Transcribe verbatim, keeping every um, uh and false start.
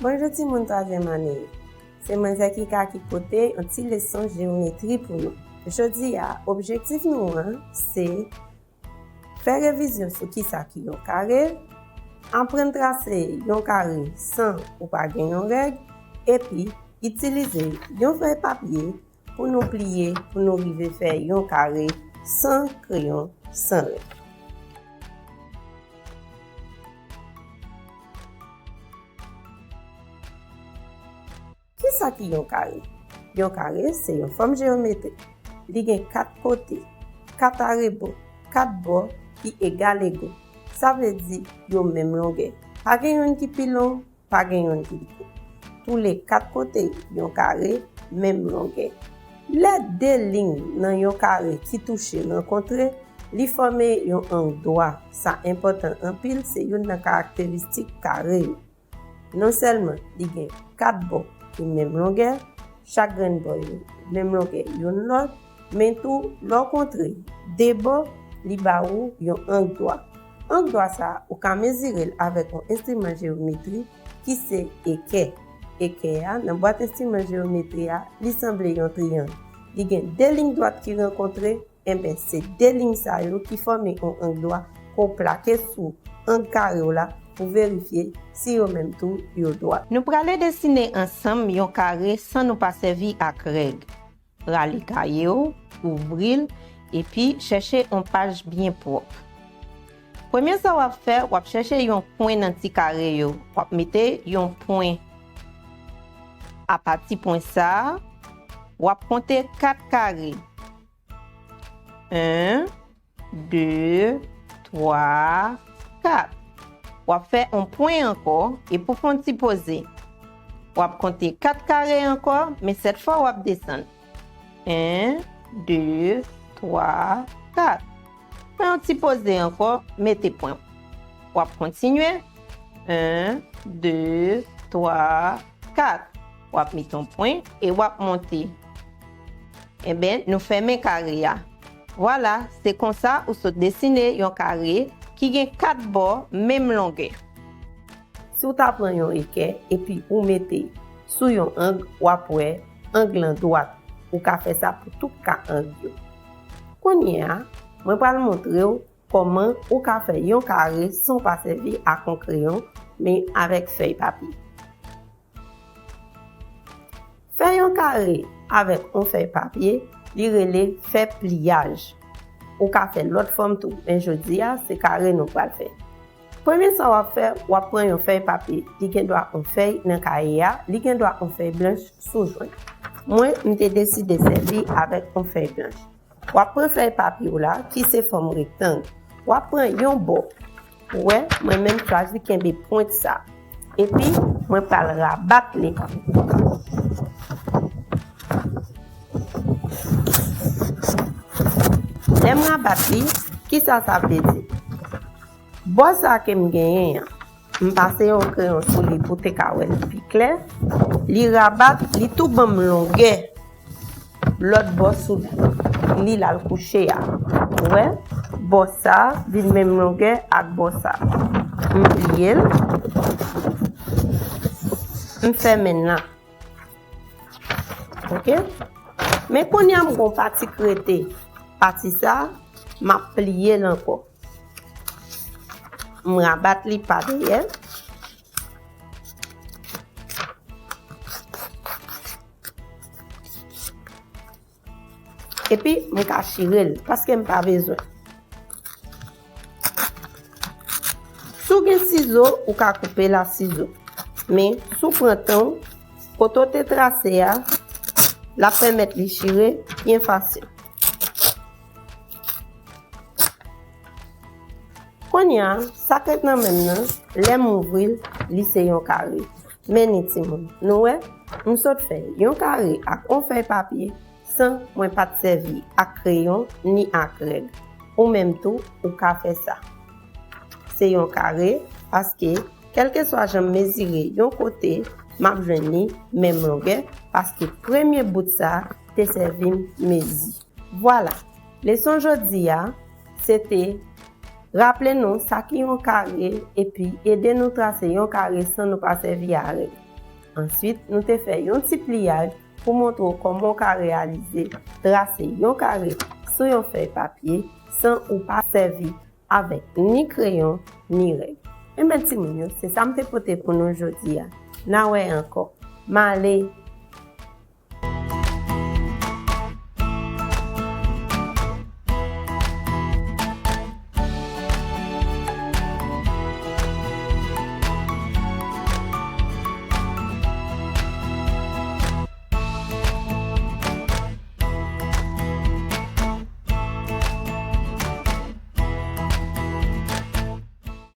Bonjou timoun twazyèm ane yo. Se manzè Kika ki pote yon ti leson jeyometri pou nou. Jodi a, objektif nou an se fè revizyon sou kisa ki yon kare, aprann trase yon kare san ou pa gen yon règ, epi itilize yon fèy papye pou nou pliye pou nou rive fè yon kare san kreyon, san règ. Kisa ki yon kare? Yon kare se yon fòm jeyometrik. Li gen kat kote, kat arebò, kat bò ki egal ego. Sa vle di yo menm longè. Pa gen youn ki pi long, pa gen youn ki pi kout. Toule kat kote yon kare menm longè. Lè de liy nan yon kare ki touche rankontre, li fòme yon ang dwa. Sa enpòtan anpil, se youn nan karakteristik kare yo. Non sèlman li gen kat bò ki menm longè, chak grenn bò yo menm longè youn lòt, men tou, lè w kontre de bò, li ba ou yon ang dwa. Ang dwa sa a, ou ka mezire l avèk yon enstriman jeyometri ki se ekè. Ekè a, nan bwat enstriman jeyometri a, li sanble yon triyang. Li gen de liy dwat ki rankontre, enben, se de liy sa yo ki fòme yon ang dwa ke w plake sou ang kare w la pou verifye si yo menm tou yo dwat. Nou prale desine ansanm yon kare san nou pa sèvi ak règ. Rale kaye w, ouvri l, epi chèche yon paj byen pwòp. Premye sa w ap fè, w ap chèche yon pwen nan ti kare yo. W ap mete yon pwen. Apati pwen sa a, w ap konte kat kare. En, de, twa, kat. W ap fè yon pwen ankò, epi w fè yon ti poze. W ap konte kat kare ankò, men sèt fwa w ap desann. En, de, twa, kat. Fè yon ti poze ankò, mete pwen. W ap kontinye. En, de, twa, kat. W ap mete yon pwen e w ap monte. Enben, nou fèmen kare a. Vwala, se konsa ou sot desine yon kare ki gen kat bò menm longè. Si w ta pran yon ekè epi ou mete sou yon ang, w ap wè ang lan dwat. Ou ka fè sa pou tout ka ang yo. Kounye a, mwen pral montre w kòman ou ka fè yon kare san w pa sèvi ak yon kreyon, men avèk fèy papye. Fè yon kare avèk yon fèy papye, li rele fè pliyaj. Ou ka fè lòt fòm tou, men jodi a, se kare nou pral fè. Premye sa w ap fè, w ap pran yon fèy papye, li gen dwa yon fèy nan kaye a, li gen dwa yon fèy blanch si w jwenn. Mwen, m te deside sèvi avèk yon fèy blanch. W ap pran fèy papye w la, ki se fòm rektang. W ap pran yon bò. Ou wè, mwen menm chwazi kenbe pwent sa. Epi, mwen pral rabat li. Lè m rabat li, kisa sa vle di? Bò sa ke m genyen an, m pase yon kreyon sou li pou te ka wè l pi klè. Li rabat, li tou ban m longè lòt bò sou li l al kouche a. Ou wè, bò sa vin menm longè ak bò sa. M pliye l. M fèmen l la. Oke? Men kounye a m gon pati k rete. Pati sa, m ap pliye l ankò. M rabat li pa dèyè. Epi, m ka chire l, paske m pa bezwen. Si w gen sizo, ou ka koupe l a sizo. Men, si w pran tan w, kote w te trase a, l ap pèmèt li chire byen fasil. Kounye a, sa k ret nan men m nan, lè m ouvri l, li se yon kare. Men ni timoun, nou wè, m sot fè yon kare ak yon fèy papye san mwen pa t sèvi ak kreyon ni ak règ. Ou menm tou, ou ka fè sa. Se yon kare, paske kèlkeswa jan m mezire yon kote, m ap jwenn li menm longè, paske premye bout sa te sèvi m mezi. Vwala, leson jodi a, se te raple nou sa ki yon kare epi ede nou trase yon kare san nou pa sèvi a règ. Answit, nou te fè yon ti pliyaj pou montre w kòman w ka reyalize trase yon kare sou yon fèy papye san ou pa sèvi avèk ni kreyon, ni règ. Enben timoun yo, se sa m te pote pou nou jodi a. N a wè ankò. M ale.